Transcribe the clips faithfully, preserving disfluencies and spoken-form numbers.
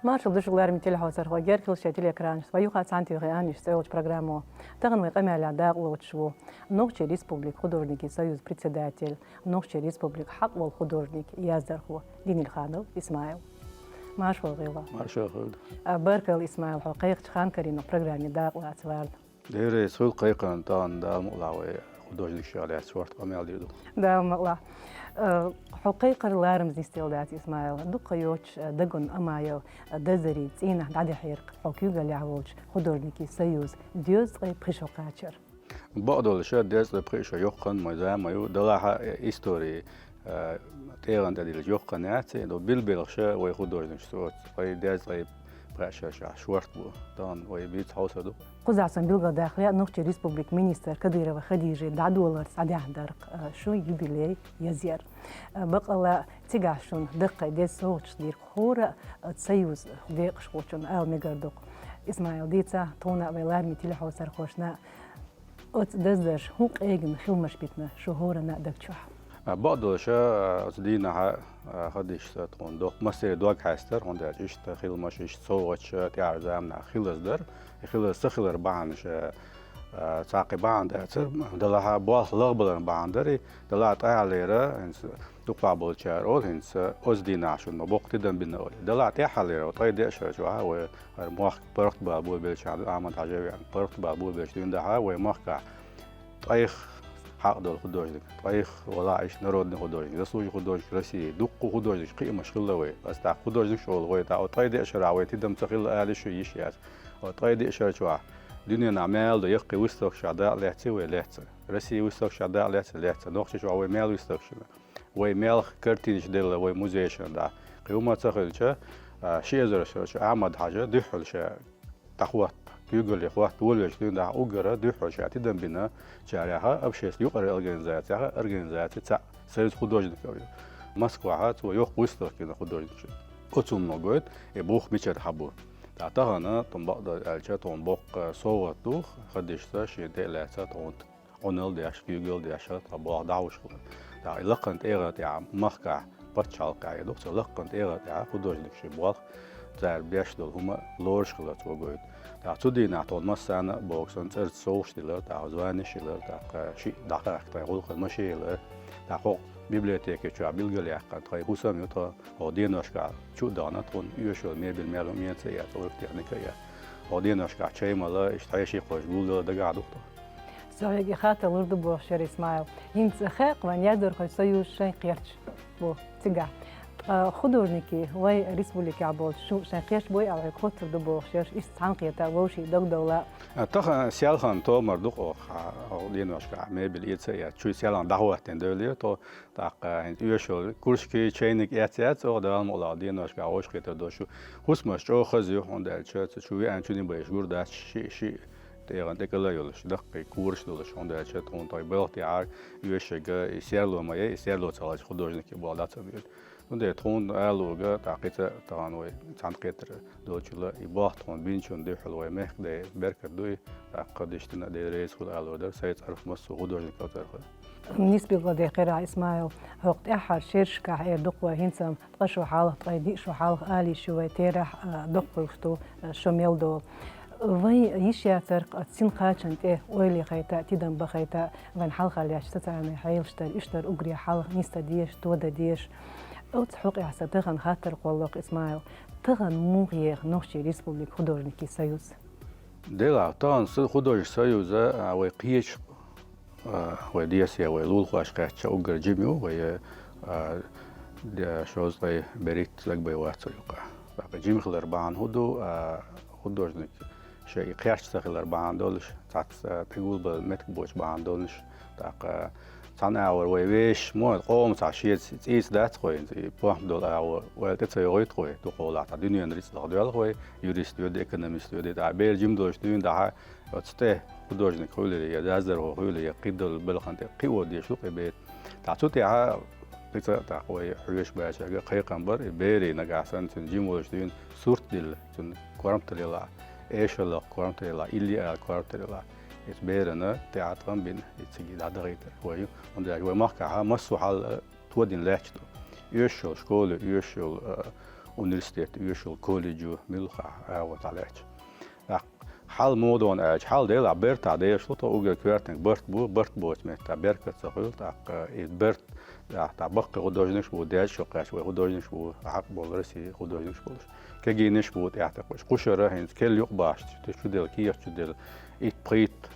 Маршал ду шуьга, лараме телехьовсархой, герхилла шоай телеэкранаш. Вай юха «Цхьаьнатоьхий аьнна» йолча программо. Тахана вай къамаьлах дакъа лоацаш ва Нохчийн Республикан художникийн союза председатель, Нохчийн Республикан хьакъ волу художник, яздархо Динилханов Исмаил. Маршалла хуьлда. Маршалла хуьлда. А, баркалла, Исмаил, хьо кхайкхача ханкарийнах программе дакъа лаца варна. Дера, со кхайкхина тахана, Дала мукъалахь, вай художникашка лаьцна шортта къамел дийр ду. Дала мукъалахь. Э, хьо кхайкхар ларамза нисделла дац, Исмаил. Дукха йоцуш, э, Дагун Амаев, э, Даздари цӀийнахь дӀадихьира хьо куьйгаллехь волчу художникийн союзан дезткъе пхи шо кхачар. Бакъдолуш, дезткъе пхи шо йоккха ма ю, зама ма ю, делахь а, э, истори, э, тӀегӀан тӀе диллича йоккха яц, но билбелхаш вай художникаш оцу ткъе дезткъе пхи шарахь шортта бу. Тахана вай бийца хьовсур ду. Кхузахь сан билгалдаккхале, Нохчийн Республикан министр Кадырова Хадижин дӀадоларца схьадаьхьна дара, э, шун юбилей язъяр. Э, бакъалла, цигахь шуна даккхий деза совгӀаташ дира хӀора а, э, союзан декъашхочунна, ала мегар ду-кх. Исмаил, дийца тхуна а, вай лараме телехьовсархошна а, оцу даздарша хӀун къегина хиламаш битина шун хӀоранна а даг чохь? А, бакъдолуш, а, оцу дийнахь, а, хадийча тхуна доккха массеран дог хьаьстира, хӀунда аьлча иштта хиламаш, иштта совгӀаташ тӀаьхьарчу заманахь хилаза дара. И хилаза ца хилар бахьанаш, а, цхьа кхин бахьана дацара, делахь а болх лахбаларна бахьана дара и, делахь а тӀаьххьарлера, хӀинца дукхахболчара олу, хӀинца оцу дийнахь шуна ма боккха тидам бина олий. Делахь а тӀаьххьарлера ткъе деа шар чохь вай хӀара мохк паргӀатбала бобелча, Ахьмад-Хьаьжа веана, паргӀатбала бобелча дуьйна дуьхьа вай махкахь ткъайх хьакъ долу художник, ткъайх валахь иштта народный художник, заслуженный художник России, дуккха художникаш, кхиамаш хилла вай. Аса тӀаккха художникаш олу вай, тӀаккха оцу ткъе деа шарахь вай тидам ца хилла ала йиш ю, йиш яц. Оцу ткъе деа шар чохь дуьненахь мел долу яккхий выставкашкахь дакъа лаьцна вай, лаьцна. Российн выставкашкахь дакъа лаьцна, лаьцна. Нохчийчохь вай мел выставкаш йина. Вай мел картинаш делла вай музейшна дӀа. Кхин хӀума ца хилча, а, ши эзар шарахь Ахьмад-Хьаьжа дуьххьал ша дӀахӀотта, куьйгалле хӀотта волавелча дуьйна дуьхьа уггара дуьххьал ша тидам бина, чарах общественни юкъара организацех организаци цхьаъ, Союз художников ю. Москвахь цо йоккха выставка йина художникийн. Оцу хӀумано гойту и бух мичара хьан бу. ТӀаккха тахана, тхуна бакъдолуш аьлча, тхуна боккха совгӀат ду, хадийча шена тӀе а лаьцна тхуна Ӏуналла деш, куьйгалла деш, тхан болх дӀахьош хилар. ТӀаккха и лакхана тӀегӀан тӀехь махкахь, пачхьалкхехь, я ду-кх цу лакхана тӀегӀан тӀехь художникийн болх, цара беш долу хӀума лоруш хилар цо гойту. ТӀаккха цу дийнахь тхуна массарна а бохург санна цӀерца совгӀаташ дилар, тӀаккха званеш йилар, тӀаккха шиъ дӀахаьхка тхайн гӀуллакхана машен йилар, тӀаккха хӀокху библиотеки чохь билгалъяьккхина тхайн хӀусам ю тхан, хӀокху деношкахь чу а дахана тхуна оьшуш йолу мебель мел хӀума эца а эца, оргтехника а эца. ХӀокху деношкахь чай мала, иштта хьеший кхочуш гулдала дагахь ду-кх тхо. Со хьоьга и хаттар лур ду бохуш яра, Исмаил. ХӀинца хаьа-кх вайн яздархойн союз шайн кхерч бу цигахь. Ткъа художникийн вай республикехь болчу шу шайн кхерч буй аьлла хьоьга хоттур ду бохуш яра, иштта цхьаьнакхета вовшийн дагадовла. А, тахана селхана томар ду-кх оха, оха деношкахь мебель эца а эца, чуьра селхана дӀахӀоттийна девлира тхо, тӀаккха хӀинца оьшуш йолу кружки, чайник эцна яц оха, Дала мукъалахь, деношкахь вовшахкхетар долуш ю. ХӀусамаш чӀогӀа хаза ю, хӀунда аьлча цу чу веана чу нибайш гур дац, шиъ, шиъ тӀегӀан тӀе кӀала йолуш, даккхий кораш долуш, хӀунда аьлча тхуна тхайн балха тӀехь оьшург и серло ма яй, и серло ца хилча художникийн болх дӀа ца боьду. Цундела тхуна ала луург, тӀаккха кхин цкъа тахана вай цхьаьнакхетар долчул и болх тхуна бинчунна дуьхьал вай мехкадай беркат ду и, тӀаккха кхин дишна Дела реза хуьлда ала лур дара, сайн цӀарах, массо а художникийн цӀарах. Нисбелла де кхера, Исмаил, хӀокху тӀаьххьара шерашкахь эр ду-кх вай, хӀинца ам ткъа шо хьалха, ткъе диъ шо хьалха ала йиш ю вай, терахь, а, доккхуьйтуш ду, а, шо мел долу. Вайн йиш яцара-кх оцу цхьана кхачанна тӀе ойла яхийта, тидам бахийта, вайн хьалха лаьтташ социальни хьелаш дара, уьш дара уггаре хьалха нисдан дезаш, тодан дезаш. Оцу хьокъехь сан тахана хаттар кхоллало-кх, Исмаил, тахана муха еха Нохчийн Республикан художникийн союз? Делахь, тахана са-, художникийн союза, а, вай кхечу, а, вай десте, вай лулахошка кхаьчча уггар жима ю, вай, а, де-, шовзткъе берхӀитта стаг бен вацар юкъахь. ТӀаккха жима хилар бахьана хӀун ду, а, художник шайн и кхерч ца хилар бахьана долуш, цхьацца тӀегулбан меттиг боцуш бахьана долуш, тӀаккха цхьана агӀор вай вешан, мо, къоман цхьа шеца цӀийца дац-кх вай, и похӀма долу агӀо вайл тӀе ца йогӀуьйту-кх вай, дукхахволахь цхьа дуьненан рицкъ лаха доьлху вай, юрист веда, экономист веда, тӀаккха бер жима долуш дуьйна дахьа, оцу тӀе художник хуьлийла, я яздархо хуьлийла, я кхидолу балхана тӀе кхио дезаш ду-кх и бер. ТӀаккха цу тӀехь кхин цкъа тӀаккха вай хьоьжуш баьччаьрга кхайкхам бара, и берийн нагахь санна цуьнан жима волуш дуьйна сурт дилла, цуьнан корматалла елахь, эшаллах корматалла елахь, илли ала корматалла елахь, иза берана тӀеӀаткъам бина, и цига дӀадахийтар вай ю. ХӀунда аьлча вай махкахь массо а хьал а тодина лаьтташ ду. Оьшуш йолу школа, оьшуш йолу, а, университет, оьшула колледжо, муьлхха агӀо дӀалаьцча. ТӀаккха хьал модон аьлча, хьал делахь бертахь дешаш лу тхо, уггар коьртаниг барт бу, барт боцу меттехь беркат ца хуьлу, тӀаккха и берт, тӀаккха баккхий художникаш бу, деза шо кхаьчча вай художникаш бу, хьакъ болу Россия художникаш болуш. Кегийнаш бу тӀаьхьатакхуьш. Кхушара хӀинца кел юкъа башча, цу чу делла, кехат чу делла, итт-пхийтта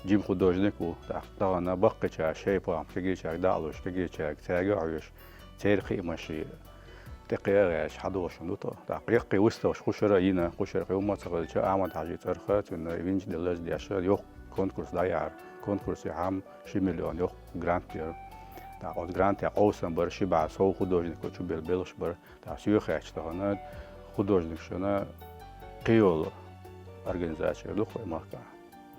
жима художник ву. ТӀаккха тахана баккхийчара шайн похӀма кегийчаьрга дӀа а луш, кегийчаьрга цаьрга а хьоьжуш, церан кхиамаш тӀекхеа а гӀерташ, хьадолуш ду тхо. ТӀаккха яккхий выставкаш кхушара а йина, кхушара кхин хӀумма а ца хилча, Ахьмад-Хьаьжи цӀарах цуьнан винчу деллаза деш йоккха конкурс дӀаяьхьира. Конкурсе хьама ши миллион йоккха грант яра. ТӀаккха оцу грантехь къовсам бара, ши бӀе сов художнико чу белла белхаш бара. ТӀаккха соьга хаьттича тахана художникашна кхин йолу организацеш ду вай махкахь,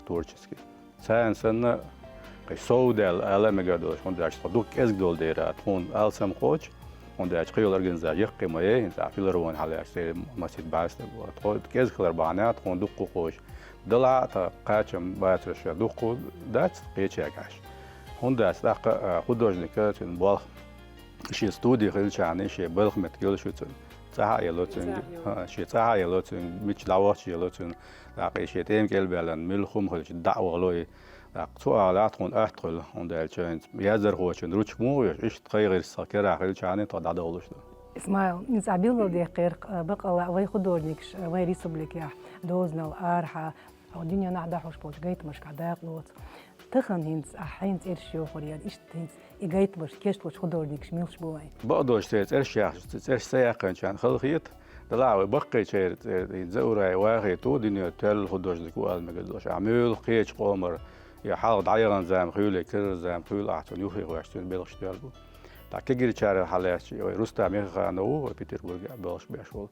творческий. Царна санна, кхин сов даьлла ала а мегар долуш, хӀунда аьлча тхо дукха кӀезиг долу дера, тхуна алсам кхочу, хӀунда аьлча кхин йолу организацеш яккхий ма яй, хӀинца филармони хьалаьцча, церан масийтта бӀе стаг ву. Тхо кӀезиг хилар бахьана тхуна дуккха кхочу. Делахь а тхан кхачам бацарш дуккха дац кхечаьрга Ӏаш. ХӀунда аьлча тӀаккха, а, художника цуьнан болх шен студи хилчахьана, шен балха меттиг йолуш ю цуьнан. ЦӀахь а ело цуьнга, цӀахь а ело. ХӀаъ, шен цӀахь а ело цуьнга, мичча дӀавахча ело цуьнан, тӀаккха и шен тӀема кӀел баьллан муьлхха хӀума хилча дӀа а вахало и. ТӀаккха цу агӀор тхуна атта хуьлу, хӀунда аьлча хӀинца яздархочун ручка муха веш, иштта кхайгӀирс кхерахь хилчахьана тхо дӀадовлуш ду. Исмаил, хӀинца ахь билгалдаьккхира, а, бакъалла а вай художникаш, а, вайн республикехь дозанал арахьа, хьо дуьненахь дӀахьош болчу гайтамашкахь дакъа лоцу. Тахана хӀинца ахь хьайна цӀераш йохур яра, иштта хӀинца и гайтамаш кечлучу художникаш муьлш бу вайн? Бакъдолчу церан цӀераш яхча, цӀераш ца яьккхинчарна хала хета, делахь а вай баккхийчеран цӀе, и Заурай Вахит ву, дуьне тоьлла художник ву ала мегар долуш. Ахь муьлхха кхечу къомара, я хьалха дӀаяхана зама хуьлий, карара зама хуьлу ахь цунна юххе гӀоьртича, цуьнан белхаш тоьлла бу. ТӀаккха кегийчарел хьалаьцча, вай Рустам Михаханов ву, вай Петербурге белхаш беш волу.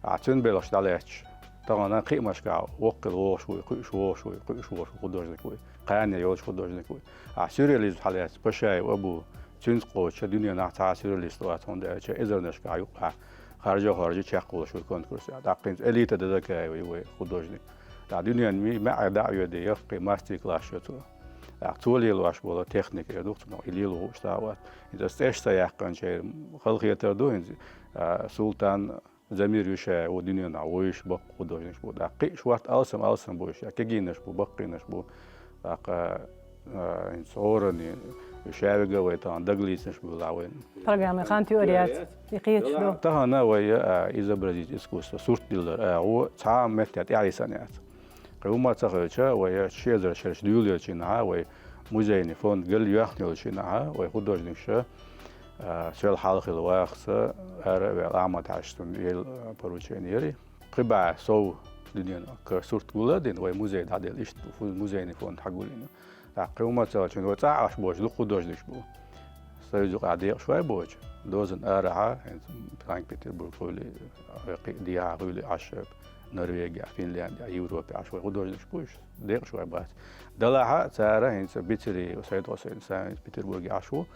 Ахь цуьнан белхаш дӀалаьцча, тахана кхиамашкахь воккхал вогӀуш вуй, кхуьуш вогӀуш вуй, кхуьуш вогӀуш ву художник вуй, кхане йолуш художник вуй. Ахь сюрреализм хьалаьцча, Пашаев Абу, цуьнца кхочуш дуьненахь цхьа а сюрреалист вац, хӀунда аьлча эзарнашкахь юкъахь харжа-харжа чекхволуш ву конкурсехь. ТӀаккха хӀинца Элита Дадакаева ю вай художник. ТӀаккха дуьненан ми-, маьӀӀе дӀа а йоьдий, яккхий мастер-класс йо цо. ТӀаккха цо лелош болу техника эр ду-кх цунах, и лело хууш цхьа а вац. ХӀинца аса цӀераш ца яьккхинчеран хала хетар ду, хӀинца, а, Султан Замир Юшаев ву, дуьненахь вуьйш баккха художникаш бу. ТӀаккха кхин а шортта алсам-алсам бу уьш, кегийнаш бу, баккхийнаш бу. ТӀаккха, а, хӀинца хӀоранна шаьвига а вай тахана дагалецнаш буьллахь вайна. Программин хан тоьар яц, и кхеташ ду. Тахана вай, а, изобразить искусство, сурт диллар, а, гӀо цхьа а меттехь тӀаьхьа йисина яц. Кхин хӀумма ца хилча, вай ши эзар шераш дуьйладелчу дийнахь, вай музейный фонд галъяьхна йолчу дийнахь, вай художникаша, а, сел хьалха хилла вахаца, ара а ваьлла, Ахьмад-Хьаьжас цунна елла поручение яра. Кхин бӀе сов дуьненан кара сурт гул а дина, вай музей дӀаделла, иштта фу-, музейный фонд хьагулйина. ТӀаккха кхин хӀумма ца хилча, вай цӀахь Ӏаш болчу дукха художникаш бу. Союз юкъахь декъашхой боцуш, дозанна арахьа, хӀинца Санкт-Петербург хуьлий, кхин а дехьа хуьлий Ӏаш, Норвегехь, Финляндехь, Европехь Ӏаш вай художникаш бу уьш, декъашхой бац. Делахь а цара хӀинца Бицерий Сайд-Хьусейн, сан хӀинца Петербурге Ӏаш ву,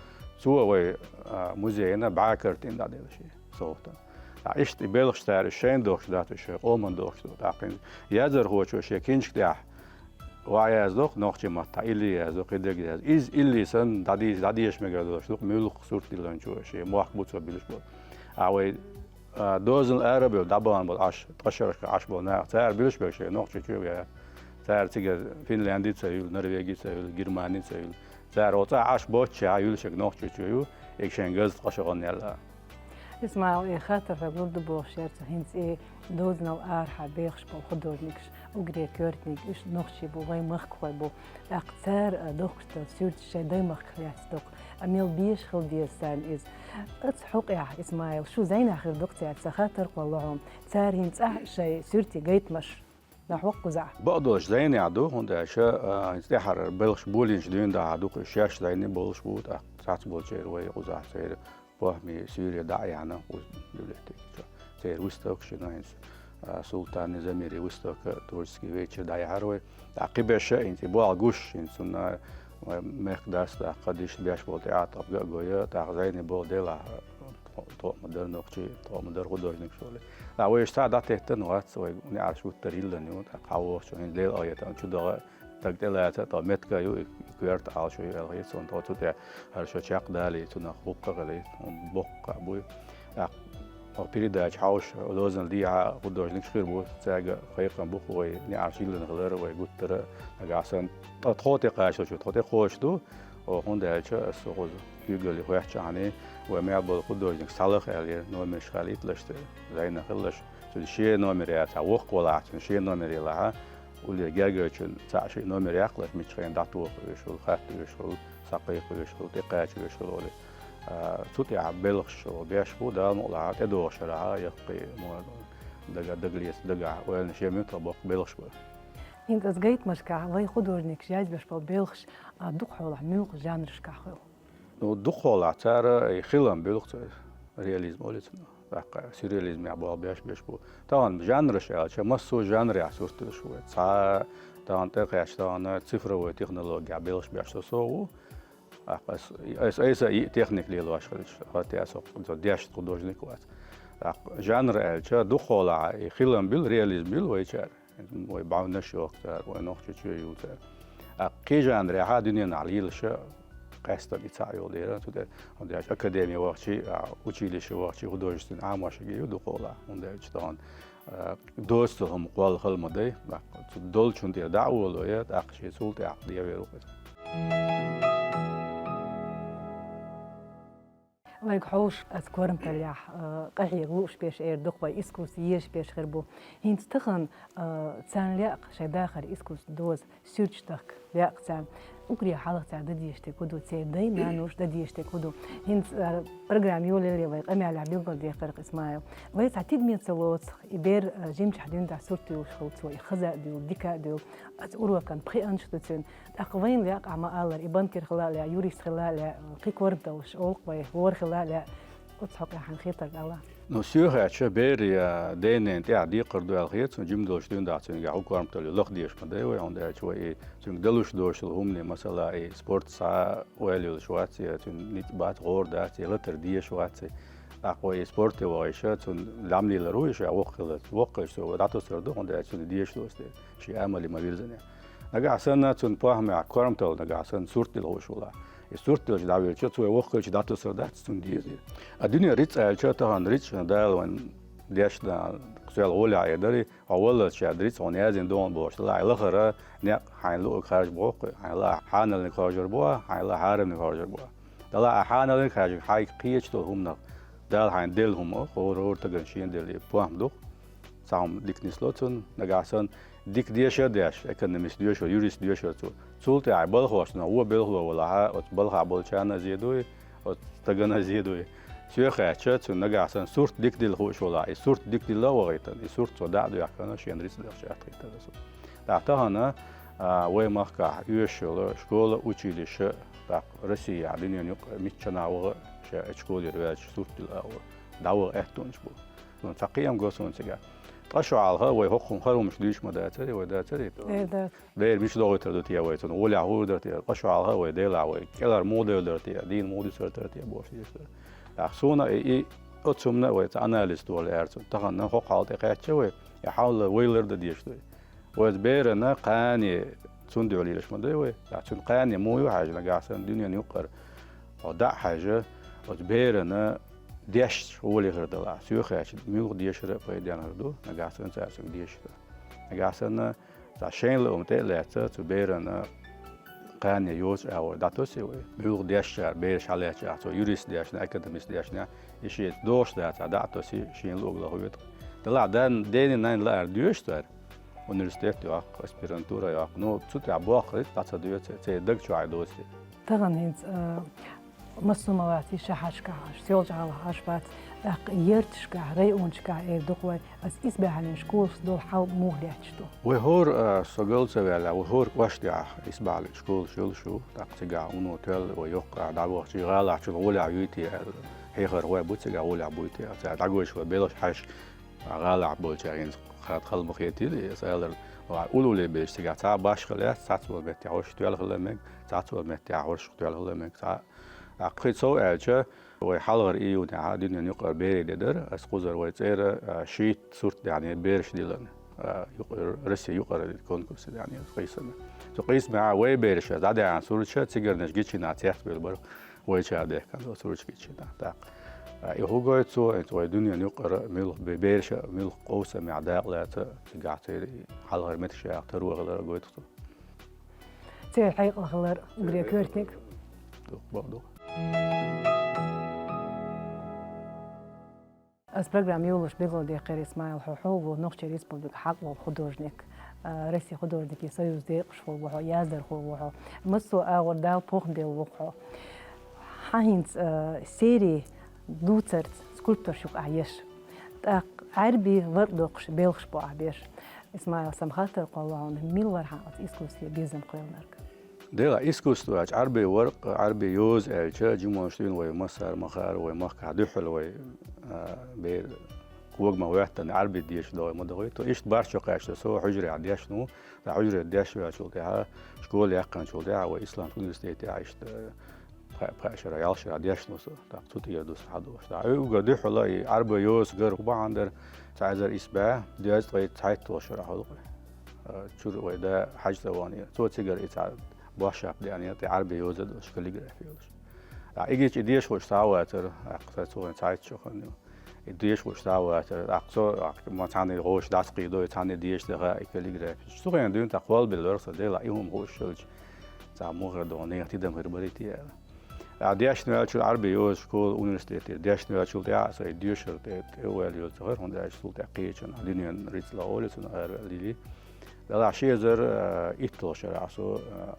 цо вай, а, музейна бӀе картина дӀаделла шен совгӀатана. ТӀаккха иштта и белхаш цара шайна дохкуш дац, шайн къоман дохкуш ду. ТӀаккха хӀинца яздархочо шен киншка тӀехь ва яздо-кх нохчийн маттахь, илли яздо-кх, кхидерг яздо. Иза илли санна дӀадийца, дӀадеша мегар долуш ду-кх муьлхха сурт диллинчо, шен мохк бу цо буьлуш болу. А вай, а, дозанал ара а бевлла, дӀабахана болу Ӏаш, ткъа шарахь Ӏаш болу нах, цара буьлуш берг шайн Нохчийчоь а ваьлла. Цара цигара Финлянди ца юьллу, Норвеги ца юьллу, Германи ца юьллу. Цара оцу Ӏаш боцчехьа юьллуш ерг Нохчийчоь ю, ерг шайн газа ткъа шо гӀан яьлла. Исмаил, и хаттар хьоьга лурду бохуш яра со, хӀинца и дозанал арахьа бехаш болу художникаш, уггаре коьртаниг уьш нохчий бу, вайн махкахой бу. ТӀаккха цара, а, дохкуш долу суьрташ шайн даймахках лаьцна доккху, а, мел беша хила деза царна иза. Оцу хьокъехь, Исмаил, шу зӀенехь хир ду-кх цаьрца, хаттар кхолло хьуна. Цара хӀинца цӀахь шайн суьртийн гайтамаш нах воккхузахь. Бакъдолуш зӀенехь ду, хӀунда аьлча, а, хӀинца тӀаьххьара белхаш болийначу дуьйна дахьа ду-кх уьш, шаьш зӀене болуш бу, тӀаккха цхьацца болчеран вай кхузахь церан похӀмий суьйре дӀа а яьхна, кху библиотекачу. Церан выставкаш йина хӀинца, а, Султанан, Замиран выставка, творческий вечер дӀаяьхьира вай. ТӀаккха кхин беша хӀинца и болх гуш, хӀинца цунна вай мехкан дас, тӀаккха диштта беш болу тӀеӀаткъам га а гой, тӀаккха зӀене болу делахь, тхо-, тхо а ма дара нохчий, тхо а ма дара художникаш олий. ТӀаккха вай иштта цхьа дӀатеттина вац, вай неӀарш гуттар а йиллина ю, тӀаккха хьан вохучу хӀинца Дела къахетарна чу даха, стаг тӀелаца а тхо меттиг а ю, и коьрта Ӏалашо ю аьлла хета суна, тхо цу тӀе хӀара шо чекхдалий, цунах гӀуллакх а хилий, хӀума боккха а буй. ТӀаккха Хьо передача хьовш, дозанал дехьа художникаш хир бу, цаьрга кхайкхам бу вай неӀарш йиллина хилар, вай гуттара а нагахь санна. Ткъа тхо тӀекхачалучу, тхо тӀекхочуш ду, о, хӀунда аьлча ас кхуза куьйгалли хоьттучу хьуна, вай мел болу художник схьалаха аьлла, номерш хилийталаш, зӀенна хилалаш, цуьнан шен номер яцахь, воккха валахь, цуьнан шен номер елахь, уллера гергарчун цхьаъ шиъ номер яккхалаш, миччахьа дӀатоха оьшурла, хатта оьшурла, схьакхайкха оьшурла, тӀекхача оьшурла олий. А, цу тӀехь белхаш беш бу, Дала мукъалахь, тӀедогӀуш шарахь, яккхий, мо, дага, дагалеца, дагахь, ойланаш я муьтӀахь боккха белхаш бара. ХӀинца ас гайтамашкахь вай художникаш язбеш болу белхаш, а, дукха хьолахь муьлхха жанрашкахь хуьлу? Ну, дукха хьолахь цара и хилам буьллу цара, реализм олий цунах. ТӀаккха сюрреализмехь болу беш беш бу. Тахана жанраш аьлча, массо а жанрехь сурт йолуш ву. Цхьа тахана тӀекхаьчча, тахана цифровой технологехь белхаш беш со, со ву. ТӀаккха ас, ас айса и техника лелош хилча, хӀотта со, со дешна художник вац. ТӀаккха жанр аьлча, дукха хьолахь и хилам буьллу, реализм буьллу вайчара. Вай бӀаьвнаш йохку цара, вай нохчо чоь ю цара. ТӀаккха кхин жанрехь дуьненахь лелаш къаьстина и цхьаъ йолу дера, цу тӀе, хӀунда аьлча академи вахчи, а, училище вахчи, художественный Ӏамош ю дукха хьолахь, хӀунда аьлча тахана, а, доцу хӀума кхолла хала ма дай, тӀаккха цу долчун тӀера дӀа а волу я, тӀаккха шен цул тӀаьхьа дӀавер ву. Вайга хьовш, ас корматаллехь, а, къахьега лууш берш эр дукха вай, искусство езаш берш хир бу. ХӀинца тахана, а, царна лаьа шайн дахар, искусство доза, суьрташ дахка лаьа царна. Уггаре хьалха цара дан дезаш дерг хӀун ду, церан дай-наноша дан дезаш дерг хӀун ду. ХӀинца, а, программа йолаяле вай къамелехь билгалдаьккхира Исмаил. Вай цхьа тидаме ца лоцу, и бер, а, жимчохь дуьйна сурт дуьйлуш хуьлу цо, и хаза а дуьйлу, дика а дуьйлу. Аса урокан пхиъанаш ду цуьнан. ТӀаккха вайна лаьа, ахь ма-аллара, и банкир хила а лаьа, юрист хила а лаьа, кхин корматаллаш олу-кх вай, вора хила а лаьа, оцу хьокъехь хьайна хетарг ала. Ну, соьга хаьттича, бер я ден-ненан тӀехь декхар ду аьлла хета суна, жима долуш дуьйна дахь цуьнга хӀу корматалла лаха дезаш ма дай вай, хӀунда аьлча вай и цуьнга далуш доцуш долу хӀумане, масала, и спорт схьа ойла йолуш вац, я цуьнан ницкъ бац, гӀора дац, я латар дезаш вац. ТӀаккха вай и спорте вахиша, цунна лам лелар ву и ша, воккха хилла, воккха хилча цо дӀатосур ду, хӀунда аьлча цунна дезаш доцу дела, шен амале ма-вирзинехь. Нагахь санна цунна похӀмехь корматалла, нагахь санна сурт дила хууш волахь. И сурт дилча дӀавелча, цо воккха хилча дӀатосур дац цунна деза. А дуьне рицкъ аьлча, тахана рицкъ шуна Дала вайн дешна, кхуьнца гӀолехь эр дарий, хьо валлалц шаьрда рицкъ хьуна яздина догӀун бохуш, лахьа лахара некъ хьайна луург харжа боху, хьайна лаахь хьаналниг харжар бу, хьайна лаахь хьарамниг харжар бу. Далахь а хьаналниг харжарг хьайга кхечу долу хӀуманах, Дала хьайна делла хӀума, хӀора-хӀора стагана шена делла и похӀма ду-кх. Цхьа хӀума дика нисло цунна, нагахь санна дика деша а деш, экономист доьшур, юрист доьшур цо. Цул тӀаьхьа балхошна вон белхало валахь, оцу балхахь болчарна а зе дуй, оцу стагана а зе дуй. Соьга хаьттича, цунна нагахь санна сурт дика дилла хууш волахь, и сурт дика дилла а вахийтина, и сурт цо дӀа а доьхкина, шена рицкъ дехча атта хетара цунна. ТӀаккха тахана, а, вай махкахь оьшуш йолу школа, училище, тӀаккха Россияхь, дуьненан юкъа миччанахь ваха, ша оцу школера ваьлча сурт дилла агӀор дӀаваха аьттонаш бу. Ну, цхьа кхиам го суна цигахь. Ткъа шо хьалха вай хӀокху хӀуманна харумаш дуьйцуш ма дацарий, вай дацарий? Эр дац. Дера мича дохуьйтур ду те вай, цунна гӀолехь хӀур дара те, ткъа шо хьалха вай Делахь вай кӀелхьара муха девлла дара те, дийна муха дисар дара те бохуш дийцар. ТӀаккха суна и, и оцу хӀуманна вай цхьа анализ тохалаьара цунна. Тахана хӀокху хьал тӀе кхаьчча вай, и хьал вай лардан дезаш ду. Вай оцу берана кхане цунна дуьхьал лелаш ма дай вай. ТӀаккха цуьнан кхане муха ю хьаьжна, нагахь санна дуьненан юкъара хьо дӀа а хьаьжна, оцу берана дешча гӀоле хир далахь, соьга хаьттича, муьлха дешар а пайденна хир ду, нагахь санна цара цуьнга дешча. Нагахь санна цхьа шайн лаам тӀе а лаьцна, цу берана кхане йоцу агӀор дӀатосий вай. Муьлха дешчара, бераш хьалаьцча, цо юрист дешна, экономист дешна, и шеца догӀуш дацахь, дӀа а тосий, шена луург лаха веза. Делахь дан, дена-нанна лаар доьшу цара. Университет йоккху, аспирантура йоккху. Ну, цу тӀехь боккха рицкъ дӀа ца доьцу, церан даг чохь доцу. Тахана хӀинца, а, массо а ма вац, и шахьаршкахь Ӏаш, Соьлжа-ГӀалахь Ӏаш вац, тӀаккха ярташкахь, районашкахь эр ду-кх вай, аса исбаьхьаллин школашца долу хьал муха лаьтташ ду? Вай хӀора, а, со гал ца ваьлла, вай хӀора кӀоштехь исбаьхьаллин школаш йолуш ю, тӀаккха цигахь вуно тоьлла вай йоккхахь дӀавахча, гӀалахь чу гӀолехь юй те аьлла, хьехархой буй цигахь гӀолехь буй те аьлла, цара дӀагойтуш вай белхаш хьаьжча, гӀалахь болчара хӀинца хатта хала ма хетийла, аса алар, уллуле берш цигахь цхьа башха лаьцна, цхьацца волу меттехь хӀорш тоьлла хила мега, цхьацца волу меттехь хӀорш тоьлла хила мега, цхьа. ТӀаккха кхин цо аьлча, вай хьалхара июнехь дуьненан юкъара берийн де дара, аса кхузара вай цӀера, а, шийтта сурт даьхьнера бераш диллина, а, юкъ-, Россия юкъара конкурсе даьхьнера къийсам. Цу къийсамехь вай бераш дӀадаьхьна сурташ цигарнаш гичинахь цецбевлла бара. Вайчара дехкан доцу ручкичи, да, тӀаккха. А, и хӀу гойту цо, и вай дуьненан юкъара муьлха бе-, бераша, муьлха къовсамехь дакъа лаьца, цигахь церан хьалхара меттигаш яха таро хилар гойту цо. Церан хьекъал хилар уггаре коьртаниг. Дукха бакъ ду. Ас программа йолуш билгалдаккхира, Исмаил, хьо, хьо ву Нохчийн Республикан хьакъ волу художник, а, Российн художникийн союзан декъашхо ву хьо, яздархо ву хьо. Массо а агӀор Дала похӀма белла ву хьо. Хьан хӀинца, а, серий дувцарца скульптурш ю ахь еш? ТӀаккха Ӏаьрбийн варкъ доккхуш белхаш бу ахь беш. Исмаил, сан хаттар кхоллало хьуна, мила вара хьан оцу искусстве безам кхоьллинарг? Дела, искусство аьлча, Ӏаьрбийн варкъ, Ӏаьрбийн йоза аьлча, жималш дуьйна вай массара ма хаара, вай махкахь дуьхьал вай, а, бер когамах хӀоьттина Ӏаьрбийн деша догӀий ма догӀий. То иштта бархӀ чу кхаьчна со хьуьжарехь дешна ву, ткъа хьуьжарехь дешна ваьллачул тӀаьхьа, школа яьккхинчул тӀаьхьа вай исламский университетехь иштта, пхи-, пхи шарахь, ялх шарахь дешна ву со, тӀаккха цу тӀера ду сан хьадогӀуш. ТӀаккха уггар дуьхьал и Ӏаьрбийн йоза гар хӀун бахьана дара, цхьа эзар исс бӀе, доьзткъе цхьайтталгӀа шарахь хуьлу-кх вай. Э, чуьра вай да Хьаьжа цӀа ваханера. Цо цигара и цхьа бошшап деанера, тӀе Ӏаьрбийн йоза а долуш, каллиграфи йолуш. ТӀаккха и гича и деша хууш схьа а вацара, тӀаккха сан цо вайн цхьайтта шо хинна ю. И деша хууш схьа а вацара, тӀаккха цо, тӀаккха ма цхьаьна гӀоша дӀасакхийдо, цхьаьна деша даха и каллиграфи. Цу хенахь дуьйна тӀаккха кхоллабелла вара со, Дела, и хӀума хууш хилча, цхьа мухӀар догӀу нехан тидам хир барий те аьлла. ТӀаккха дешна ваьллачул Ӏаьрбийн йоза школа, университетера дешна ваьллачул тӀаьхьа аса и доьшур тӀе, тӀе а ваьлла йоцу хӀара, хӀунда аьлча цул тӀаьхьа кхечун дуьненан рицкъала олу цунна араваьлла лили. Делахь ши эзар, э, итталгӀа шарахь со, э,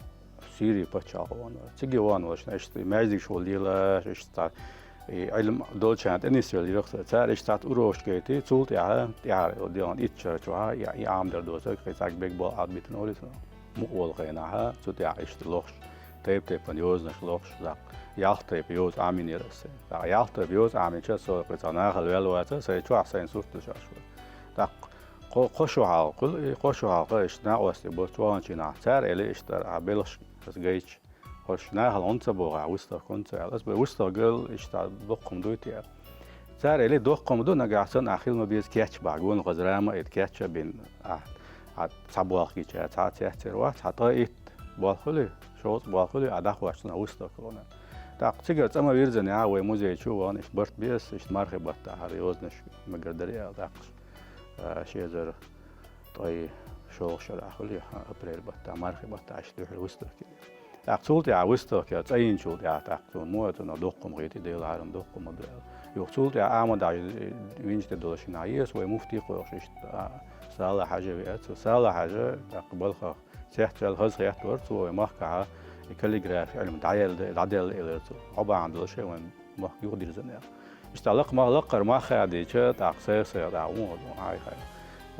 Сирин пачхьалкхе вахана вара. Цига вахана волчу иштта и маьждигаш волу лелаш, иштта цхьа и Ӏилма долчарна тӀе нисвелла яра со. Цара иштта цхьацца урокаш гайти, цул тӀаьхьа, тӀаьхьара дегӀан итт шар чохь, и, и Ӏамадар доцург, кхин цхьаьнга бегаболу Ӏад битина олу цунах. Мукъа волу хенахь, цу тӀехь иштта лохуш, тайп-тайпана йозанаш лохуш, даккха, ялх тайпа йоза Ӏамийнера аса. ДаккхӀа, ялх тайпа йоза Ӏамийнча, со кхин цхьа нахала ваьлла ваца, сайн чохь сайн сурт ду шаьш вара. ДаккхӀа, кхо, кхо шо хьалха хуьлу, и кхо шо хьалха иштта накъостий боцчу ваханчийнахь, цара элира иштта, ахьа белхаш аса гайча, хӀорш нахала хӀунда ца боху ахьа, выставка хӀунда ца аьлла. Аса боху, выставка гал иштта доккха хӀума дуй те аьлла. Цара элира, доккха хӀума ду, нагахь санна ахьа хила ма беза кечбахь, гонахаза рама а итта кечбина, ахьа, ахьа цхьа болх гича, цхьа а цецвер вац, хьан тӀе итт болх хуьлий, шовзткъа болх хуьлий, ахьа дӀахӀотташ цунах выставка ло. ТӀаккха цигара цӀа ма вирзина, ахьа вай музей чу а вахана, иштта барт беза, иштта мархи баттахь хӀара йозанаш мегар дара аьлла, тӀаккха, а, ши эзар ткъе шолгӀа шарахь хуьлий, апрель баттахь, мархи баттахь иштта дуьхьал выставка. ТӀаккха цул тӀаьхьа выставка цӀа йинчул тӀаьхьа тӀаккха цунна мо, цунах доккха хӀума хетий, Делан хьарам доккха хӀума ду аьлла. Юха цул тӀаьхьа Ахьмад-Хьаьжа винчу тӀе долуш хӀинца Ӏеса, вай муфти кхойкхуш иштта, а, Сала-Хьаьжа веара цо. Сала-Хьаьжа тӀаккха балхах цецваьлла хаза хетта вара цо вай махкахь и каллиграфи Ӏилма дӀаелла, дӀаделла элира цо. Хьо бахьана долуш вайн мохк юхадирзина аьлла. Иштта лакха ма-, лакхара мах хадийча, тӀаккха сайх-сайх тӀаккха вон хӀума хьайхай.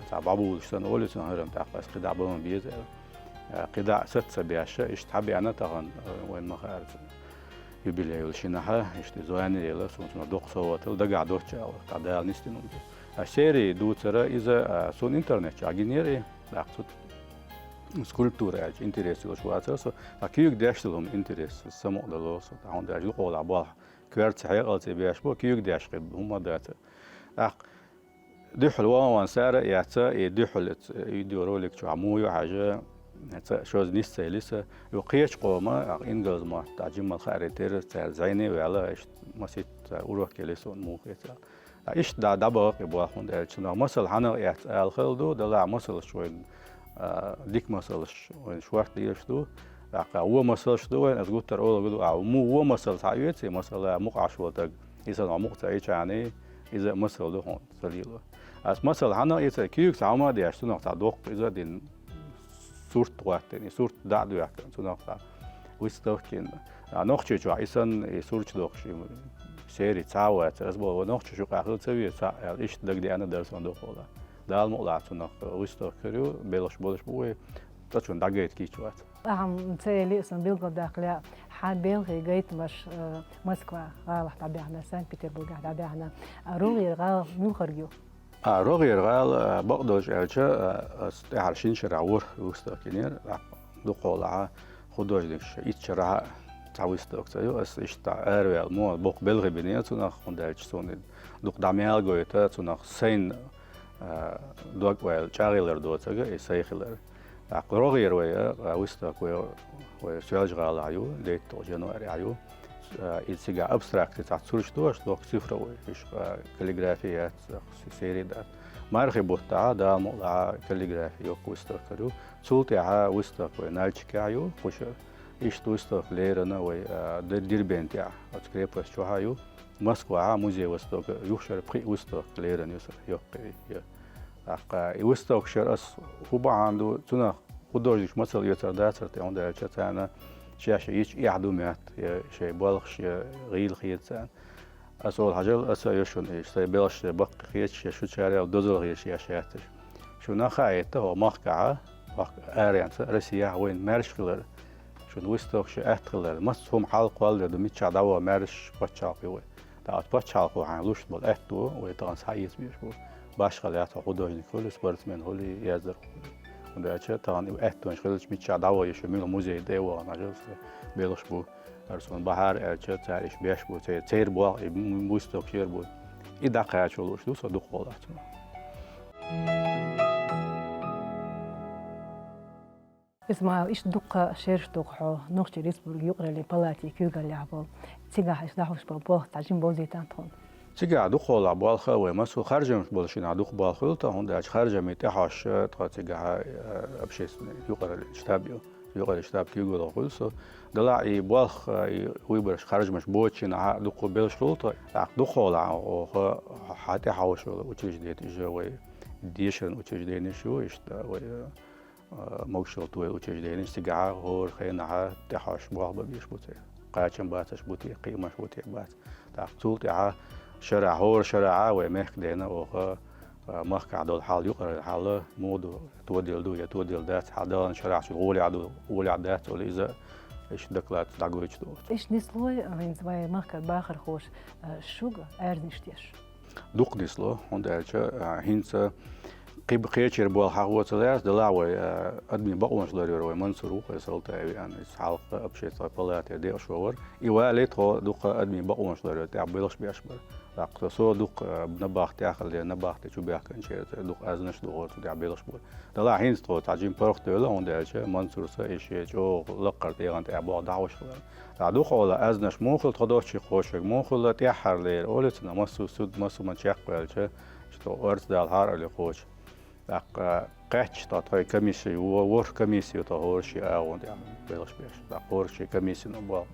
Цхьа бӀобулуш санна олу цунах хӀара-м тӀаккха ас кхидӀа бан беза аьлла. КхидӀа саца ца беш, иштта хьабеана тахана, э, вайн ма хаьара цунна. Юбилей йолу шинахь, иштта и звание елла, суна цунах доккха совгӀат хилла, дагахь доцчу агӀор, тӀаккха Дала нисдина хӀума ду. А серий дуцара иза, а, суна интернет чохь гинера и, тӀаккха цу скульптура аьлча интерес йолуш вацара со, ткъа куьйга деш долу хӀума интерес самукъадало со, тӀаккха хӀунда аьлча юкъахула болх коьртаца хьекъалца беш бу, куьйга деш хир хӀума дацара. ТӀаккха дуьхьал ван-ван сара а эцна, и дуьхьал эцна видеоролик чохь муха ю хьажа, ца шозза нисца йилиса, ю кхечу къома, а, ингалс мотт, а, жимма хаарий терра, цара зӀене а ваьлла, иштта масийтта цара урок елли суна муха эца. А, иштта дӀа-, дӀабахара и болх, хӀунда аьлча цунах масал хьанах эцна ала хала ду, делахь масалш вайн, а, дика масалш вайн шорта дезаш ду, тӀаккха вон масалш ду вайн, аса гуттар а олург ду, а, му-, вон масал схьаоьций, масала, мукъа Ӏаш волу стаг, и санна мукъа ца Ӏийча а, иза а масал ду хьуна ца лело. Аса масал хьанах эцна, куьйга цхьа хӀума а деш, цунах цхьа доккха иза а дина, сурт хӀоттийна, и сурт дӀа а доьхкина, цунах цхьа выставка йина. А, Нохчийчохь и санна, и сурташ доккхуш, и серий цхьа а вацара. Аса боху, вай Нохчийчу юкъахь хила ца веза цхьаъ аьлла, иштта дагадеана дара суна дукхахула. Дала мукъалахь цунах выставка хир ю, белхаш болуш бу вай, цкъачунна дӀагайта кийча вац. Ахьа м-, ца элира сан билгалдаккха лаьа, хьан белхий гайтамаш, э, Москва гӀалахь дӀабаьхна, Санкт-Петербургехь дӀабаьхна. А, рогӀера гӀала муьлхарг ю? А, рогӀера гӀала, а, бакъдолуш аьлча, а, ас тӀаьхьара шина шарахь ворхӀ выставка йинера, тӀаккха дукхахула художникаш итт шарахь а цхьа выставка ца ю. Ас иштта араваьлла, мо боккха белхий бинера цунах, хӀунда аьлча суна дукха дӀа мел гойту, цунах сайна, а, дог-ойла чӀагӀъялар доцург и сайн хилар. ТӀаккха рогӀера вай, а, выставка вай, вай Соьлжа-ГӀалахь ю, дейтталгӀа январехь ю. А, и цигахь абстракти цхьацца сурташ ду, дохка цифровой, уьш, а, каллиграфи яц, а, с-, сери дац. Мархи бутт тӀехь, Дала мукъ лахь, каллиграфи йоккха выставка ю. Цул тӀаьхьа выставка вай Нальчикехь ю, кхушара. Иштта выставка леррина вай, а, Д-, Дербентехь, оцу крепость чохь а ю. Москвахь а музей Востока юха шара пхи выставка леррина ю сара, йоккха ю. ТӀаккха и выставка шара ас хӀун бахьана ду, цунах художникаш мацалла эцар дацара те, хӀунда аьлча царна шаьш йича эхь ду моьтту, я шайн балхаш, я гӀийла хета царна. Ас олу хьажал, аса а ю шуна, и сайн белхаш баккхий хеташ, я шучара дозалла хеташ еш яц уьш. Шуна хаийта хӀокху махкахь, махка аренца, Россехь вайн маьрша хилар, шуна выставка шун атта хилар, массо хӀума хьалакхоллалур ду, миччахь дӀаваха маьрша пачхьалкх ю вай. ТӀаккха оцу пачхьалкхо хьайна луш болу аьтту вай тахана схьаэца безаш бу. Башхалла яц хьо художник хуьлий, спортсмен хуьлий, яздарх хуьлий. ХӀунда аьлча тахана и аьттонаш хилча, миччахь дӀаваха ю шу, мила музей тӀе а вахана, хьажал, сан белхаш бу. ХӀара суна бахьара аьлча, цара иштта беш бу, церан, церан болх и, м-, выставка шера бу. И дӀакхачо лууш ду со дукхахьолахь цунах. Исмаил, иштта дуккха шераш ду хьо Нохчийн Республикан юкъараллин палатин куьйгаллехь болу. Цигахь иштта дӀахьош болу болх цхьа жимма бовзийтахьа тхуна. Цигахь дукхахьолахь болх а вай массо а харжамаш болу шинахь дукха болх хуьлу тхан, хӀунда аьлча харжамийн тӀаьхьош тхан цигахь, э, общественный юкъараллин штаб ю. Юкъараллин штаб куьйгалхо хуьлу со. Делахь и болх, э, и выбораш харжамаш боцучу шинахь а дуккха белхаш хуьлу тхан. ТӀаккха дукхахьолахь оха хьан тӀаьхьош йолу учреждение, иза вай дешаран учрежденеш ю, иштта вай, э, а, могушалла тойла учрежденеш цигахь а хӀора хенахь а тӀаьхьош болх бан безаш бу церан. Кхачам бацаш бу те, кхиамаш бу те бац. ТӀаккха цул тӀаьхьа шарахь, хӀора шарахь а вай мехкан дена оха, а, махкахь долу хьал, юкъараллин хьал муха ду, тоделла ду я тоделла дац, хьан даханчу шарахь чу гӀолехь ду, гӀолехь дац олий, иза иштта доклад дӀагойтуш ду оцу. Иштта нислой, хӀинца вай махкара бахархоша, а, шуьга аьрзнаш деш? Дукха нисло, хӀунда аьлча, а, хӀинца кхин кхечеран болх хьахо ца лаьцна, делахь вай, а, адамийн бакъонаш ларъяра вай Мансур ву, кху Салтаев веана, иза хьалха общественный палатера декъашхо вара. И вале тхо дуккха адамийн бакъонаш ларъяра тӀехь белхаш беш бара. ТӀаккха со дуккха, а, набахтехь а хилла, набахте чу баьхкинчеран дуккха аьзнаш а дохура цу тӀехь белхаш бара. Делахь хӀинца тхо цхьа жимма паргӀат девлла, хӀунда аьлча Мансур, со и шен чӀогӀа лаккхара тӀегӀан тӀехь болх дӀахьош хилар. ТӀаккха дукхахьолахь аьзнаш муха хилла, тхо доцчу кхочург муха хилла, тӀаьххьарлера олий цунах, массо а суд, массо а ма чекхваьлча, иштта орца далахьара олий кхочу. ТӀаккха кхаьчча тхо тхайн комисси, во-, ворхӀ комисси ю тхо хӀора шен агӀон тӀехь белхаш беш. ТӀаккха хӀора шен комиссино болх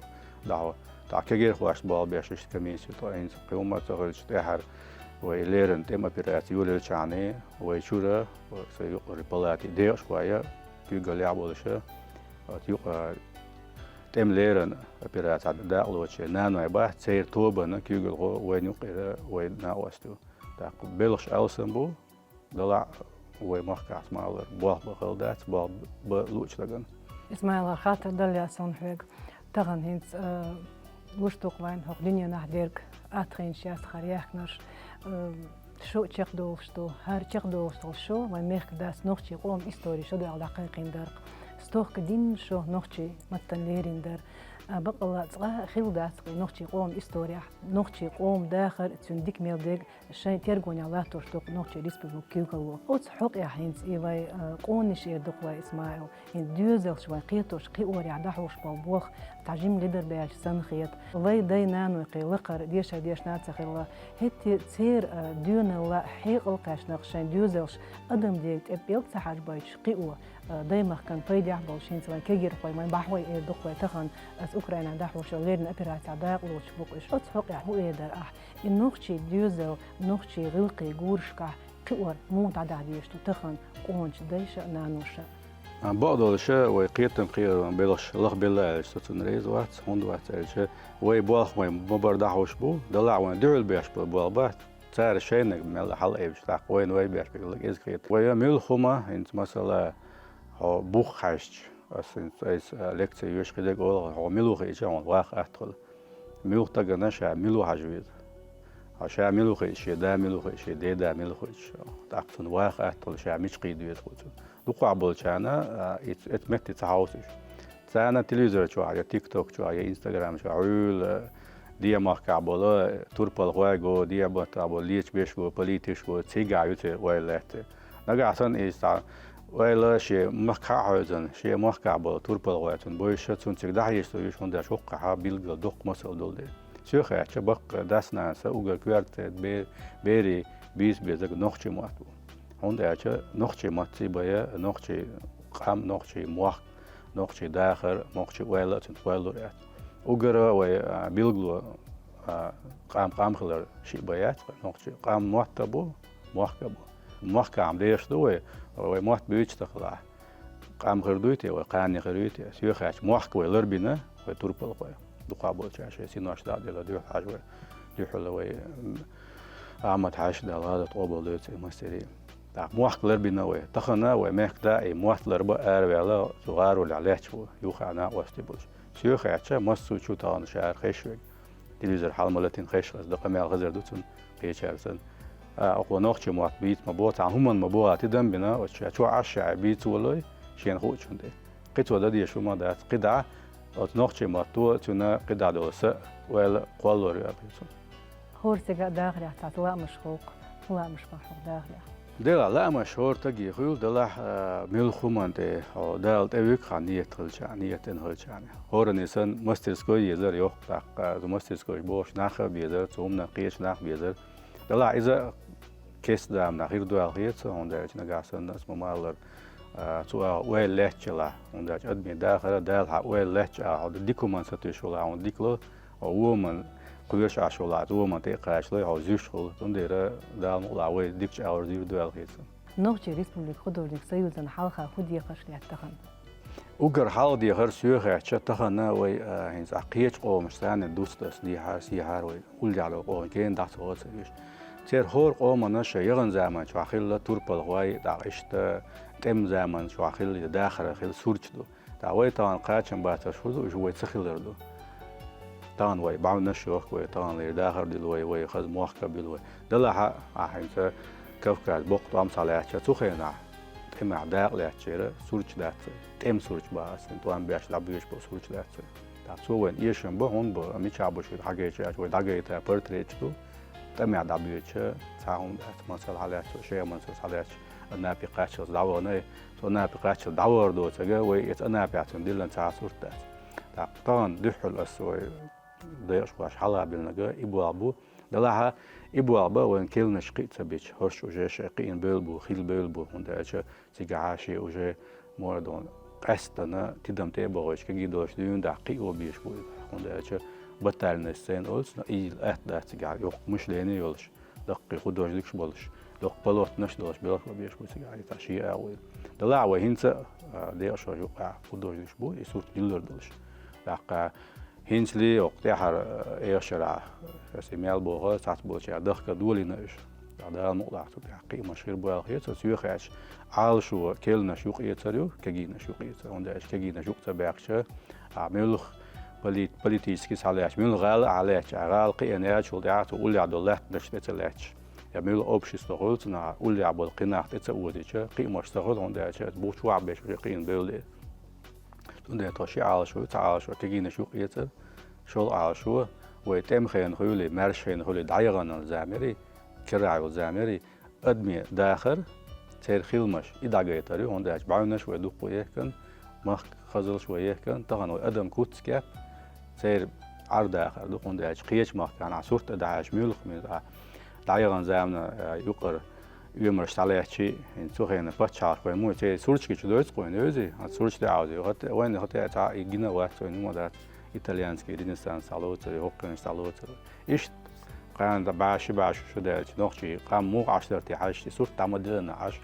дӀахьо. ТӀаккха кегирхошца болх беш иштта комисси ю тхо, хӀинца кхин хӀума ца хилча тӀаьххьара вай леррина тӀеман операци йолаелчахьана, вай чуьра, вай, сан юкъараллин палатин декъашхой, куьйгаллехь болуша, оцу юкъа тӀеман леррина операцехь дакъалоцу шайн наной бац, церан тобанан куьйгалхо вайна юкъара вайн накъост ю. ТӀаккха белхаш алсам бу, делахь вай махкахь ма-аллара болх бан хала дац, болх бан луучу дагана. Исмаил, хаттар далла яц суна хьоьга. Тахана хӀинца, а, гуш ду-кх вайна хӀокху дуьненахь дерг, атта хиъна яц хӀара яьхкинарш, а, шо чекхдолуш ду, хӀара чекхдолуш долу шо вайн мехкан дас нохчийн къоман историн шо дуьхьал дӀакхайкхийна дара-кх. Стохка дийнна шо нохчийн маттана лерина дара. А, баккъалла цкъа а хилла дац-кх и нохчийн къоман исторехь, нохчийн къоман дахар, цуьнан дика мел дерг шайн тергонехь латтош ду-кх Нохчийн Республикан куьйгалло. Оцу хьокъехь хӀинца и вай, а, къонанаш эр ду-кх вай, Исмаил. ХӀинца доьзалш вайн кхетош, кхиорехь дӀахьош болу болх цхьа жимма ледар баьлча санна хета. Вай дай-наной кхин лакхара дешар дешна а ца хилла, хӀетте а церан, а, доьналла хьекъал кхаьчнарш, шайн доьзалш адам дега тӀе пӀелг ца хьажабайтуш кхио, а, даймахкана пайдехь болуш хӀинца вайн кегирхой, вайн бӀаьхой эр ду-кх вай тахана, аса Украинехь дӀахьош йолу леррина операцехь дакъалоцуш бу-кх уьш. Оцу хьокъехь хӀун эр дара ахь? И нохчийн доьзал, нохчийн гӀиллакхий гурашкахь кхиор муха дӀадахьа дезаш ду тахана къоначу дайша а, наноша а? А, бакъдолуша, вай кхетам кхиаран белхаш лахбелла аьлча, со цунна реза вац, хӀунда вац аьлча, вай болх вайн ма-барра дӀахьош бу, делахь вайн дуьхьал беш болу болх бац, цара шайниг мел хьалаайбича, тӀаккха вайна вай беш берг лаг эза хета. Вай муьлхха хӀума, хӀинца масала, хьо бух хьаьжча, аса хӀинца айса лекци йоьш кхидерг олу, хьо мила ву хиъча, хьуна ваха атта хуьлу. Муьлхха стагана ша мила ву хьажа веза. Хьо ша мила ву хиъча, шен да мила ву хиъча, шен деда мила ву хиъча, тӀаккха цунна ваха атта хуьлу, ша мича кхийда веза хӀу цунна. Дукхахь болчарна, а, и ц-, эцу метте ца хьовсуш. Царна телевизор чохь, я тикток чохь, я инстаграм чохь, Ӏуьйла, ден махкахь болу турпалхой го, ден махкахь болу лечу беш го, политикаш го, цигахь ю церан ойла лаьттар. Нагахь санна иза цхьа Ойла шен махкахь а хьаьвзина, шен махкахь болу турпалхой цунна бовзуш, цунна цига дӀахьежаш ца вуьйш, хӀунда аьлча хӀокхахь билггал доккха масал долу дела. Соьхача баккха дас-нанас уггар коьрта бе-, берийн бийца безарг нохчийн мотт бу. ХӀунда аьлча нохчийн маттаца бен нохчийн къам, нохчийн мохк, нохчийн дахар, нохчийн ойла а цуьнан кхоьллур яц. Уггар а вай, а, билгало, а, къам къам хилар шиъ бен яц вай нохчийн. Къам мотт а бу, мохк а бу. Махкахь-м дехаш ду вай, вай мотт буьйцуш ца хилахь, къам хир дуй те, вай кхане хир юй те? Соьхача мохк вай ларбина, вай турпалхой. Дукхахболчара шайн синош дӀа а делла, дуьхьал хьажа вай, дуьхьал вай, м, Ахьмад-Хьаьжа, Дала гӀазот къобалдойла цуьнан, мастерийн. ТӀаккха мохк ларбина вай. Тахана вай мехкда и мотт ларбан араваьлла, цу гӀаролехь лаьтташ бу, юха а накъостий болуш. Соьхача массо а чу тахана ша хезаш верг. Телевизор хьалха ма латийна хезаш хаза, дан къамел хазар ду цунна, кхечара санна. А, оха нохчийн мотт бийца ма бо, цхьана хӀуманна ма бо, а, тидам бина, оцу ша чохь Ӏаш ша бийца волой, шена хуучунна тӀе. Кхин цо дан дезаш хӀума дац, кхидӀа оцу нохчийн матто цуьнан кхидӀа долу са а, ойла а кхоллор ю аьлла цунна. ХӀора стеган а дахарехь цхьацца лаамаш хуьлу-кх, хӀун лаамаш бара хьуна дахарехь? Делахь лаамаш хӀора стеган хуьлу, делахь, а, муьлхха хӀуманна тӀе, хьо Дала тӀевуьгу хьан ният хилча, ният дина хилча. ХӀоранна санна мастерской езар йоккха, тӀаккха цу мастерскойш бохуш нах а безар, цу хӀуманах кхеташ нах а безар. Делахь иза кеста заманахь хир ду аьлла хета со, хӀунда аьлча нагахь санна аса ма маллара, а, цу агӀор ойла лаьтташ елахь, хӀунда аьлча адамийн дахар а, Дала хьан ойла лаьтташ агӀор хьо дика хӀуманна сатуьйсуш велахь, хьуна дика ло, хьо вон хӀуманна кхоьруш Ӏаш велахь, вон хӀуманна тӀе а кхачалой, хьо зуьйш хуьлу. Цундела Дала мукъалахь вай дикачу агӀор зуьйр ду аьлла хета сан. Нохчийн республикан художникийн союзан хьалха хӀун декхарш лаьтта тахана? Уггар хьалха дехар соьхача тахана вай, а, хӀинца ахь кхечу къомашца санна дуста аса дехьара, сехьара вай уллехь долу къоман гена дӀа ца гӀо ца веш. Церан хӀора къоманна шайн яханчу заманчохь хилла турпалхой, тӀаккха иштта тӀеман заманчохь хилла, я дахаран хилла сурташ ду. ТӀаккха вай тахана кхачам бацарш хӀун ду, уьш вай ца хилар ду. Тахана вай бӀаьвнаш а йохку вай, тахана вай дахар а дилла вай, вай хаза мохк а билла вай. Делахь а, ахь хӀинца Кавказ боккха тӀом схьалаьцча, цу хенахь тӀемехь дакъа лаьцначеран сурташ дац вай. ТӀеман сурташ боху ас, тӀом беш дӀабоьдуш болу сурташ дац вай. ТӀаккха цо вайна эшам бо, хӀунда бо, мичахь бу шуьга хьагайта аьлча, вай дӀагайта портреташ ду, тӀемехь дӀабоьдуча цхьа хӀума дац, масала хьалаьцча, Шайх Мансур схьалаьцча, Анапе кхаччалц дӀаваханай, цо Анапе кхаччалц дӀавахар доцург, вай иза Анапехь цунна диллина цхьа а сурт дац. ТӀаккха тахана дуьххьал аса вай декъашхоша хьалха биллинарг и болх бу. Делахь а и болх бан вайн керланаш кхин а ца бича, хӀорш уже шайн кхиъна бевлла бу, хилла бевлла бу, хӀунда аьлча цигахь шен уже муха ду, къаьсттина тидам тӀе а бохуьйтуш, кегий долуш дуьйна дӀа кхио беш бу, хӀунда аьлча батальная сцена олуш, но и атта дац цигахь, йоккха мышление йолуш, даккхий художникаш болуш, доккха полотнаш долуш белхо беш бу цигахь, и цхьа шен агӀо ю. Делахь а вай хӀинца а, декъашхоша юкъахь художникаш бу, и сурт диллар долуш. ТӀаккха хӀинцале окху тӀаьхьара, э, эшарахь, аса мел боху, цхьацца болчара дахка долийна уьш. ТӀаккха Дала мукъалахь цу тӀехь кхиамаш хир бу аьлла хета, соьхача Ӏалашо керланаш юкъаэцар ю, кегийнаш юкъаэцар. ХӀунда аьлча кегийнаш юкъа ца баьхча, а, муьлха полит-, политически схьалаьцча, муьлха гӀала а хьалаьцча, гӀала кхиъна яьллачул тӀаьхьа цу уллехь долу латтанаш тӀе ца лаьтташ. Я муьлха общество хуьлу цунах, уллехь болу кхин нах тӀе ца озийча, кхиамаш ца хуьлу, хӀунда аьлча бухучу вахь беш уже кхиъна бевлла. Цундела тхо ши Ӏалашо ю, цхьа Ӏалашо кегийнаш юкъаэцар, шолгӀа Ӏалашо вай тӀеман хенахь хуьлий, маьрша хенахь хуьлий, дӀаяханан замерий, кара йолу замерий, адамийн дахар, церан хиламаш, и дӀагайтар ю, хӀунда аьлча бӀаьвнаш вай дуккха яхкина, махка хазаллаш вай яхкина, тахана вай адам куц-кеп, церан Ӏар-дахар ду, хӀунда аьлча кхечу махкахь ахь сурт а дахьаш, муьлха муьлха дӀаяханан заманан, а, юкъара оьмарш схьалаьцча, хӀинца цу хенахь пачхьалкх вай муй, церан сурташка чу дойту-кх вайна, вевзий? ХӀан сурташ тӀе Ӏовзий? ХӀотта вайна хӀотта цхьа а и гина а вац вайна, хӀума дац, итальянский ренессанс схьалоцур, хӀокхуьнаш схьалоцур. Иштта кхана бӀе ши, бӀе шо шу даьлча, нохчийн къам муха Ӏаш дара те хьаьжча, и сурт дӀа ма диллина Ӏаш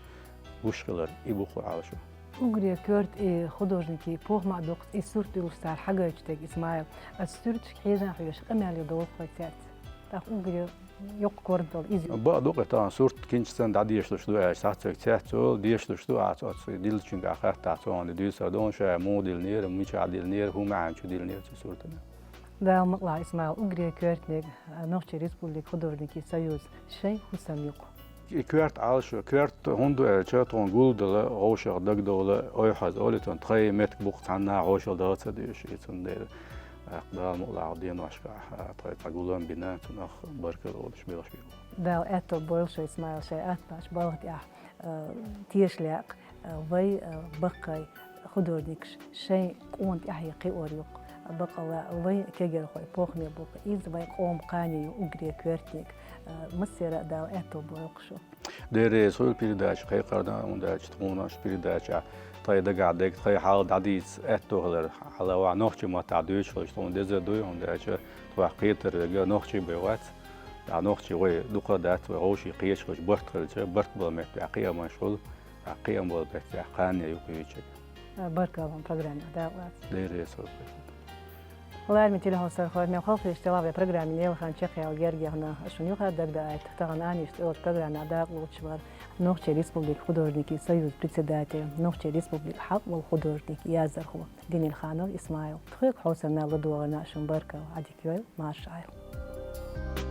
гуш хилар, и бу кху Ӏалашо. Уггаре коьрта и художникийн похӀма а доккху, и сурт дуьллуш цара хьагойтуш дерг, Исмаил. Аса суьрташка хьежа а хьоьжуш, къамел ян довла-кх вай цаьрца. ТӀаккха уггаре йоккха корматалла иза ю. Бакъ ду-кх, и тахана сурт кинчаца дӀадешалуш ду аьлча, цхьацца вайга цец волу, дешалуш ду, ахь оцу диллачуьнга ахь хаттахь, цо хьуна дуьйцур ду, ша муха диллинера, мичахь диллинера, хӀун маьӀна чу диллинера цу суртана. Дала мукъалахь, Исмаил, уггаре коьртаниг, а, Нохчийн Республикин художникийн союз шайн хӀусам ю-кх. И коьрта Ӏалашо, коьрта хӀунда ду аьлча, тхуна гулдала, вовшах дагадовла, ойхьаз олий цунна, тхайн меттиг бу-кх, цхьанна а хьошалла даха ца дезаш, и цундела, тӀаккха Дала мукъалахь деношкахь, а, тхайн цхьа гулам бина, цунах баркалла олуш белхаш бийр бу. Дала аьтто бойла шун, Исмаил, шайн аттанаш балха тӀехь, а, тешале яккха. Вай, э, баккхий художникаш шоай къона тӀехье кхиор ю-кх, бакъ аьлча вай кагирхой похӀме бу-кх, из вай къоман кхане ю, уггаре коьртаниг. Э, массера а Дала аьттув бойла-кх шун. Дера реза хуьлда передача кхайкхарна, хӀунда аьлча тхона шун передача тхоай дагахь дерг, тхоай хьал дӀадийца аьттув хилар, хьалха вай нохчийн маттахь дуьйцуш хилча тхона деза дуй, хӀунда аьлча тхох кхетар верг нохчий бен вац. ТӀаккха нохчий вай дукха дац, вай вовшийн кхеташ хилча барт хилча, барт бола меттехь кхиамаш хуьлу. ТӀаккха кхиам бола беттехь кхане ю-кх вай чӀоагӀа. Баркалла хьона программе дакъа лаца. Дера реза хуьлда. Лараме телехьовсархой, мел халхавеш делахь вай программе леладу хан чакхъяла герга яхана, шуна юха а дагадоагӀийта, тахан Анниш цӀи йолча программе дакъа лоцуш вар Нохчийн Республикин художникийн союзан председатель, Нохчийн Республикан хьакъ волу художник, яздархо Денилханов Исмаил. Тхоьга хьовсарна ладогӀарна шуна баркалла, Ӏадика йойла, марша Ӏайла.